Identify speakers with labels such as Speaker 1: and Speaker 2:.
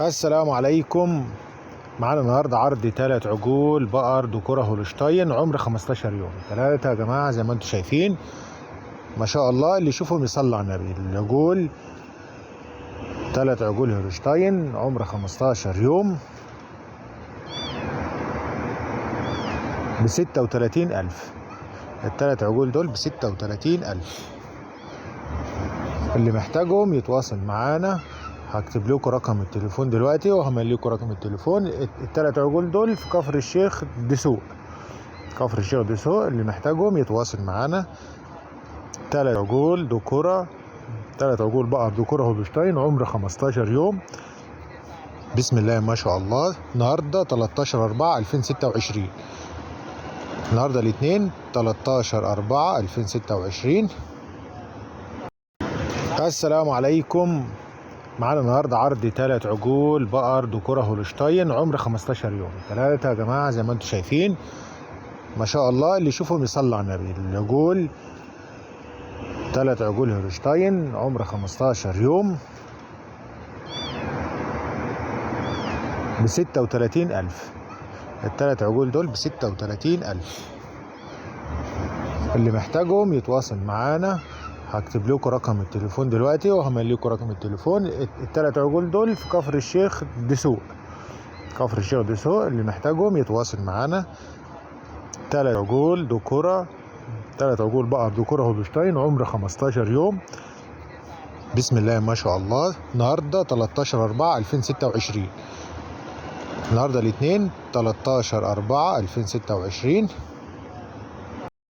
Speaker 1: السلام عليكم. معانا النهارده عرض 3 عجول بقر ذكورة هولشتاين عمر 15 يوم. 3 يا جماعة زي ما انتم شايفين ما شاء الله، اللي يشوفهم يصلي على النبي. العجول 3 عجول هولشتاين عمر 15 يوم ب36,000. التلات عجول دول ب36,000. اللي محتاجهم يتواصل معانا، هكتب لكم رقم التليفون دلوقتي وهملي لكم رقم التليفون. التلات عجول دول في كفر الشيخ دسوق، كفر الشيخ دسوق. اللي محتاجهم يتواصل معانا. 3 عجول ذكورة، 3 عجول بقر ذكورة هولشتاين عمر 15 يوم. بسم الله ما شاء الله. النهارده 13/4/2026، النهارده الاثنين 13/4/2026. السلام عليكم. معانا النهارده عرض 3 عجول بقر ذكورة هولشتاين عمر 15 يوم. 3 يا جماعة زي ما انتم شايفين ما شاء الله، اللي يشوفهم يصلي على النبي. العجول 3 عجول هولشتاين عمر 15 يوم ب36,000. التلات عجول دول ب36,000. اللي محتاجهم يتواصل معانا، هكتب لكم رقم التليفون دلوقتي وهملي لكم رقم التليفون. التلات عجول دول في كفر الشيخ دسوق، كفر الشيخ دسوق. اللي محتاجهم يتواصل معانا. 3 عجول ذكورة، 3 عجول بقر ذكورة هولشتاين عمر 15 يوم. بسم الله ما شاء الله. النهارده 13/4/2026، النهارده الاثنين 13/4/2026.